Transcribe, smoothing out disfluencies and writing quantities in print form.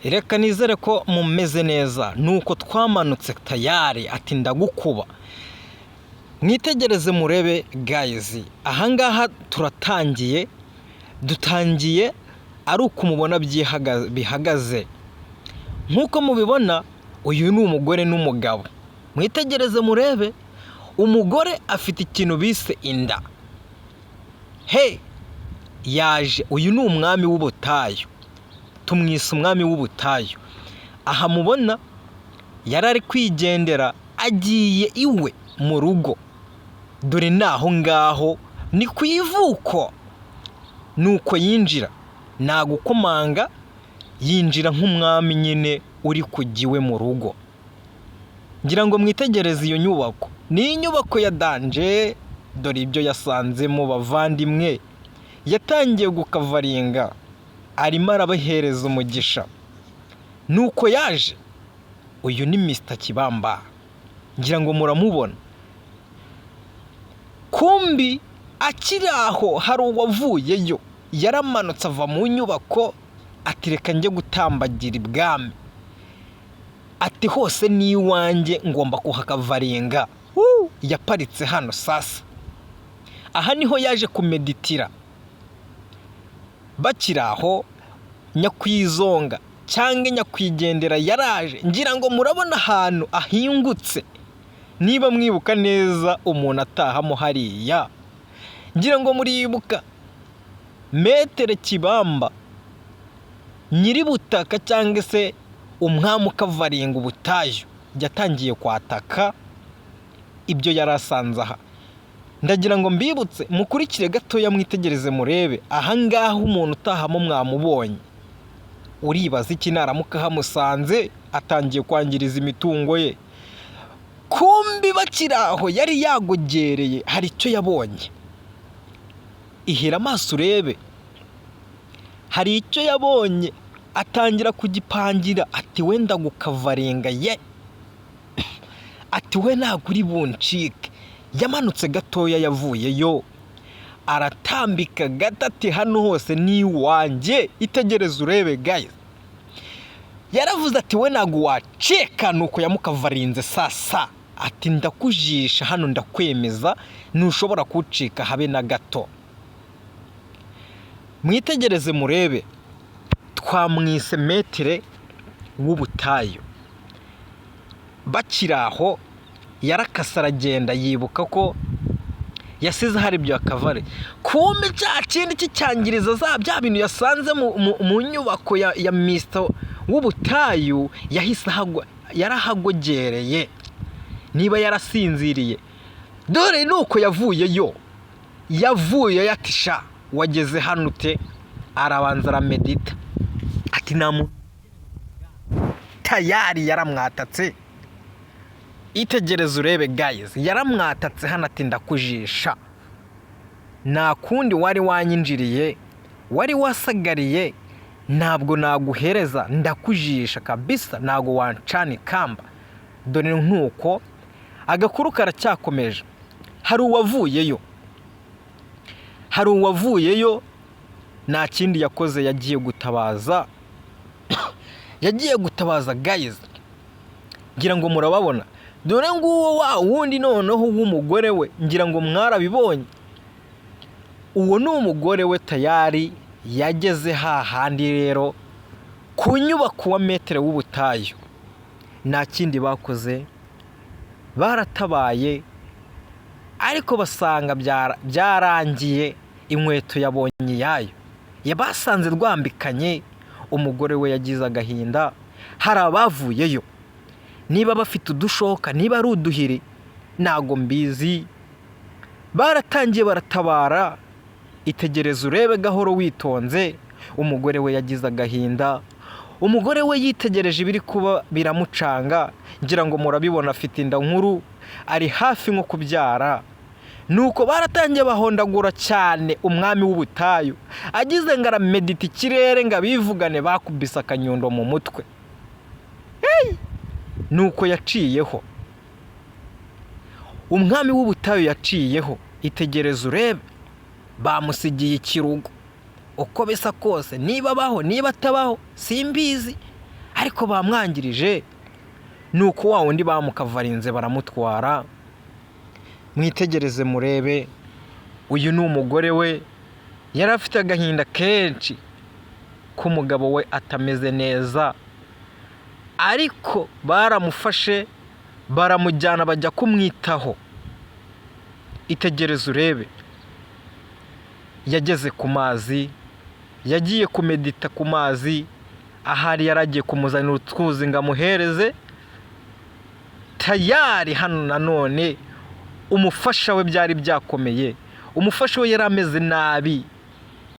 Reka nizere ko mumeze neza. Nuko twamanutse tayari, ati ndagukuba. Mwitegereze murebe guys, ahangaha turatangiye, dutangiye ari uku mubona bihagaze. Nk'uko mubibona, uyu ni umugore n'umugabo. Mwitegereze murebe, umugore afite ikintu bise inda. He yaje, uyu ni umwami w'ubutayu, tumwise umwami w'ubutayu. Aha mubona yari ari kwigendera agiye iwe mu rugo, dore ni aho ngaho, ni ku ivuko. Nuko yinjira, nta gukomanga, yinjira nk'umwami nyine uri kujya iwe mu rugo. Ngira ngo mwitegereze iyo nyubako, ni inyubako ya danger. Dore ibyo yasanzemo bavandimwe, yatangiye gukavaringa, arimo arabahereza umugisha. Nuko yaje, uyu ni Mr Kibamba, ngira ngo muramubona. Kumbi akiri aho hari uwavuyeyo, yaramanutse ava mu nyubako, ati reka njye gutambagira ibwami, ati hose ni iwanjye, ngomba kuhakavaringa. Yaparitse hano sasa, aha niho yaje kumeditira. Bakiri aho, nyakwizonga cyangwa nyakwigendera yaraje, ngira ngo murabona ahantu ahingutse. Niba mwibuka neza, umuntu atahamo hariya, ngira ngo muribuka Maître Kibamba, nyir'ubutaka cyangwa se umwami ukavaringa ubutayu, yatangiye kwataka ibyo yari asanze aha. Ndagira ngo mbibutse, mukurikire gatoya, mwitegereze murebe ahangaha umuntu utahamo mwamubonye. Uribaza iki naramuka ahamusanze atangiye kwangiriza imitungo ye? Kumbi bakiri aho yari yagogereye, hari icyo yabonye. Ihera amaso urebe, hari icyo yabonye, atangira kugipangira, ati wenda gukavaringa ye, ati we ntabwo uri buncike. Yamanutse gatoya, yavuyeyo aratambika gato, ati hano hose ni iwanjye. Itegereze urebe guys, yaravuze ati we ntabwo wacika. Nuko yamukavarinze sasa, ati ndakujisha hano, ndakwemeza, ntushobora kuwucika habe na gato. Mwitegereze murebe, twamwise Maître w'ubutayu. Bakiri aho yarakase aragenda, yibuka ko yasize hari ibyo akavare. Kumbe cya kindi kicyangiriza za bya bintu yasanze mu nyubako ya Mister w'ubutayu, yahise ahagwa, yarahagogereye niba yarasinziriye. Dore nuko yavuyeyo, yavuyeyo ati sha wageze hano ute? Arabanza aramedita, ati namu tayari yaramwatatse. Itegereze urebe guys, yaramwatatse hano, ati ndakujisha, nta kundi wari wanyinjiriye, wari wasagariye, ntabwo naguhereza, ndakujisha kabisa, ntabwo wancana ikamba. Dore nkuko agakuru karacyakomeje, hari uwavuyeyo, hari uwavuyeyo, nta kindi yakoze, yagiye gutabaza, yagiye gutabaza guys, ngira ngo murababona. Dore nguwo wa wundi noneho w'umugore we, ngira ngo mwarabibonye, uwo ni umugore we tayari yageze hahandi rero ku nyubako wa Maître w'ubutayu. Nta kindi bakoze, baratabaye, ariko basanga byarangiye, inkweto yabonye iyayo, basanze rwambikanye. Umugore we yagize agahinda. Hari abavuyeyo, niba bafite udushoka, niba ari uduhiri, ntago mbizi, baratangiye baratabara. Itegereze urebe gahoro witonze, umugore we yagize agahinda. Umugore we yitegereje ibiri kuba biramucanga. Ngira ngo murabibona, afite inda nkuru, ari hafi nko kubyara. Nuko baratangiye bahondagura cyane umwami w'ubutayu, agize ngo aramedita ikirere ngo abivugane, bakubise akanyundo mu mutwe. Nuko yaciyeho, umwami w'ubutayu yaciyeho. Itegereze urebe, bamusigiye ikirugo. Uko bisa kose, niba abaho, niba atabaho, simbizi. Ariko bamwangirije. Ni uko wa wundi bamukavarinze baramutwara. Mwitegereze murebe, uyu ni umugore we. Yari afite agahinda kenshi ko umugabo we atameze neza, ariko baramufashe baramujyana bajya kumwitaho. Itegereze urebe, yageze ku mazi, yagiye kumedita ku mazi. Ahari yari agiye kumuzanira utwuzi ngo amuhereze. Tayari hano nanone umufasha we byari byakomeye, umufasha we yari ameze nabi.